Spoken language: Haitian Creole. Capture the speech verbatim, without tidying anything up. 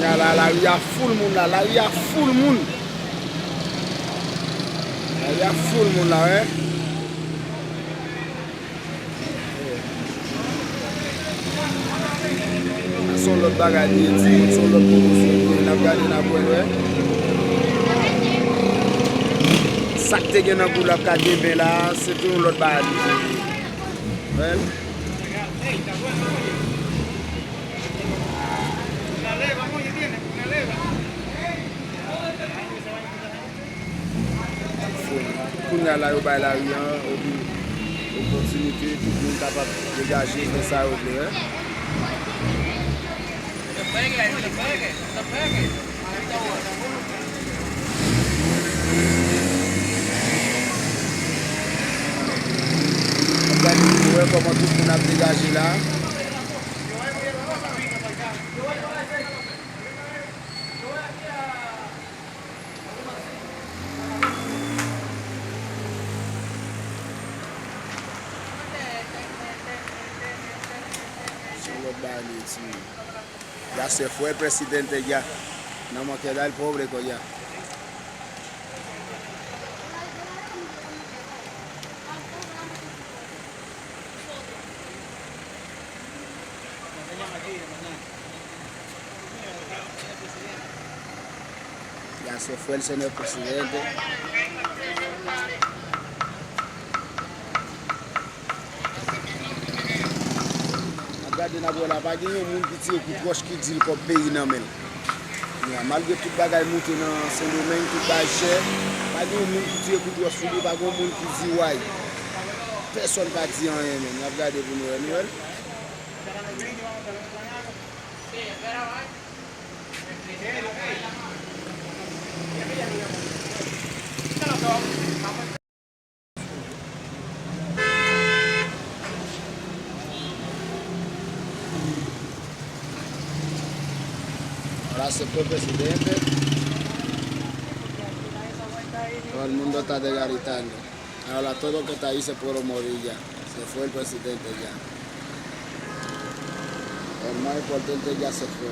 La, la, lari a foul moun la, lari a foul moun. Lari a foul moun la, wi. Sa se yon lòt bagay li ye, timoun, se yon lòt pwomosyon li ye, n ap gade, n ap wè, wè. Sa k te gen nan goulap ka genben la, se tou yon lòt bagay li ye. Wè. Kounye a la, yo bay lari an, epi opòtinite, tout moun kapab degaje, fè sa yo vle, wi. Gade, nou wè kòman tout moun ap degaje la. Se yon lòt bagay li ye, timoun. Ya se fue el presidente ya. No me queda el pobre ya. Ya se fue el señor presidente. N ap gade, n ap wè la, pa gen yon moun ki tire kout wòch ki di l kòb peyi nan men l. Kounye a, malgre tout bagay moute nan Sendomeng, tout bagay chè, pa gen yon moun ki tire kout wòch sou li, pa gen yon moun ki di way. Pèsòn pa di anyen menm. N ap gade pou nou wè, nou wè l. Ahora se fue el presidente. Todo el mundo está desgritando. Ahora todo que está ahí se puede morir ya. Se fue el presidente ya. El más importante ya se fue.